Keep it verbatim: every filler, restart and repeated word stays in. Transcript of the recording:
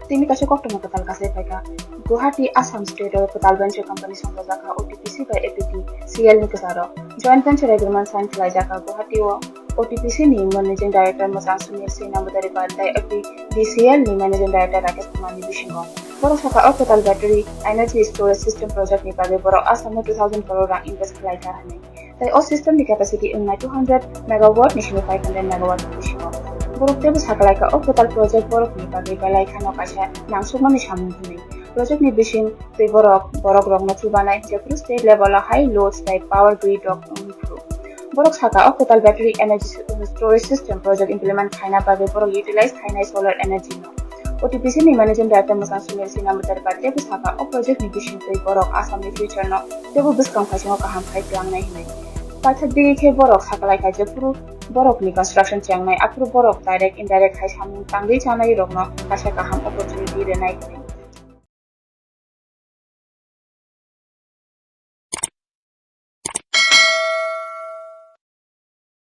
Tini kaisa koktwma kwtal kasai phaikha. Guwahati, Assam state o kwtal venture company songchajakha O T P C bai A P D C L ni kwcharo. Joint venture agreement sign khlaijakha Guwahati o O T P C ni managing director mwchang Sunil Singh Nambudari bai tei A P D C L ni managing director Rakesh Kumar ni bisingo. Borok sakha o kwtal battery energy storage system project ni bagwi borok Assam no two thousand crore rang invest khlaikha hwnwi. Tei o system ni capacity wngnai two hundred megawatt ni simi five hundred megawatt ni bisingo. Borok teibo sakalaikha o kwtal project borok ni bagwi belai kheno kaisa nangsukmani samung hwnwi. Project ni bising tei borok, borok rokno chubanai, jephru state level o high loads tei power grid rok wng phuru. Borok sakha o kwtal battery energy storage system project implement khaina bagwi borok utilize khainai solar energy no. O T P C ni managing director mwchang Sunil Singh Nambudari bai teibo sakha o project ni bising tei borok Assam ni future no teibo bwskang phaisingo kaham khai tlangnai hwnwi. Paithak digi khe borok sakalaikha jephru borok ni construction chengnai aphuru borok direct indirect hai samung tangwi chanai rokno kaisa kaham opportunity rwnai hwnwi.